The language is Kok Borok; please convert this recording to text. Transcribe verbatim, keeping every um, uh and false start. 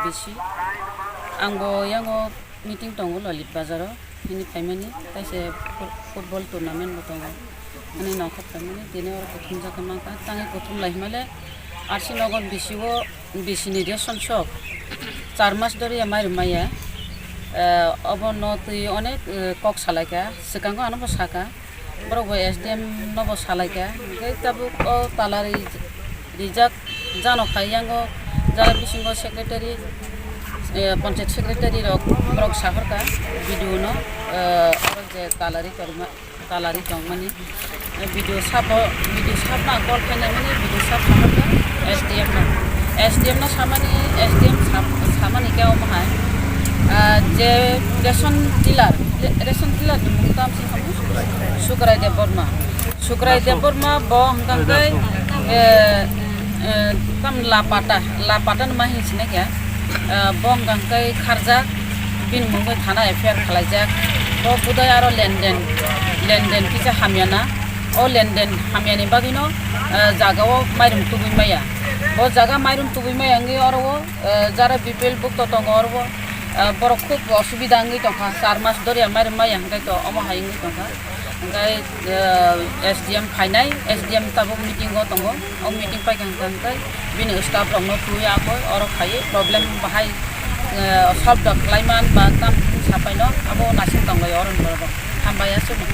Bisi. Ang bo yango meeting tongo Lolit Bazar o, hini phaimani, taise fut-, football tournament bo tongo. Ani nongkhor phaimani, tini oro kuthum jaka mankha, tangwi kuthum lai himale, R C Nagar bisi o, bisi ni ration shop, char mas doriya mairum maya, eh, obo no twi onek, eh, kok salaikha, swkango ano bo saka. Borok bo S D M no bo salaikha, hwnkhe tabuk o tala ri-, rijak jano khai yango jara bisingo secretary, eh, panchayat secretary rok borok sahorkha B D O no, eh, oro je tala ri tongma, tala ri tongmani, eh, B D O sabo, B D O sabno ang call khainai mani B D O sab sahorkha S D M no, S D M no samani, S D M sab-, samani khe omo hai, ah, je ration dealer, ration dealer ni mung tam se Sukrai Debbarma. Sukrai Debbarma bo hwnkha khe, eh, eh, tam Lapata, Lapata ni ma hin sinai khe, eh, bo hwnkha khe kharjak, bini mung bai thana F I R khalaijak. Bo budai aro lenden, lenden kisa hamya na. O lenden hamya ni bagwi no, eh, jaga o mairum tubui maya. Bo jaga mairum tubui maya wngwi oro o, eh, jara B P L bukto tongo oro o, eh, borok khub osubida wngwi tongkha. Char mas doriya mairum maya hwnkhe to omo hai wngwi tongkha. Hwnkhe, eh, S D M phainai, S D M tabuk meeting o tongo. O meeting paikha hwnkhe, hwnkhe bini staff rokno twiwi akoi oro phaiwi problem bahai, eh, solve da khlaiman ba tam sapaino abo naising tonglaio oro ni borok rok. Hambai aswk.